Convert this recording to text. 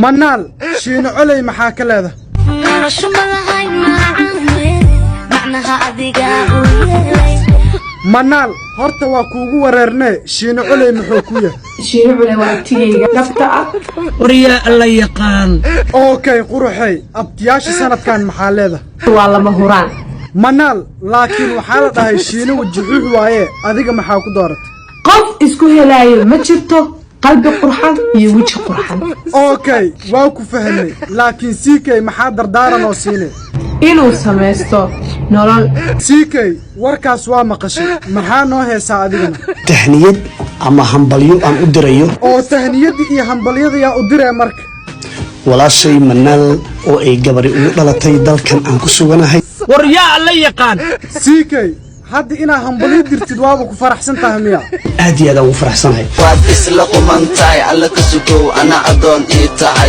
Manaal, Shiino Coley maxaa ka leedahay? Noloshu malahay macaane, macnaha adigaa u yeelay. Manaal, horta waa kuugu wareernee, Shiino Coley muxuu ku yahay? Shiino Culey waa abtigayga dhabta ah. Waryaa, Alla yaqaan. Okay, quruxey, abtiyaasha sanadkan maxaa leedahay? Waa lama huraan. Manaal, laakiin waxaa la dhahay Shiino wajixuux waaye, adiga maxaa ku dooratay? Qof isku helaayo ma jirto qalbi qurxan iyo weji qurxan. Okay, waa ku fahamnay, laakiin CK maxaa dardaaran oo siinay? Inuu samaysto nolol. CK, warkaas waa maqashay, maxaa noo heesaa adigana? Tahniyad ama hambalyo aan u dirayo. Oo tahniyadii iyo hambalyada yaa u diree marka? Walaashay Manaal oo ay gabari ugu dhalatay dalkan aan ku suganahay. War yaa Alla yaqaan. CK, hadda inaa hambalyo dirtid waaba ku faraxsan tahay miya? Aad iyo aad aan ugu faraxsanahay. Waad isla qumantahay, Alla ka sugow, ana addoon ii tahay.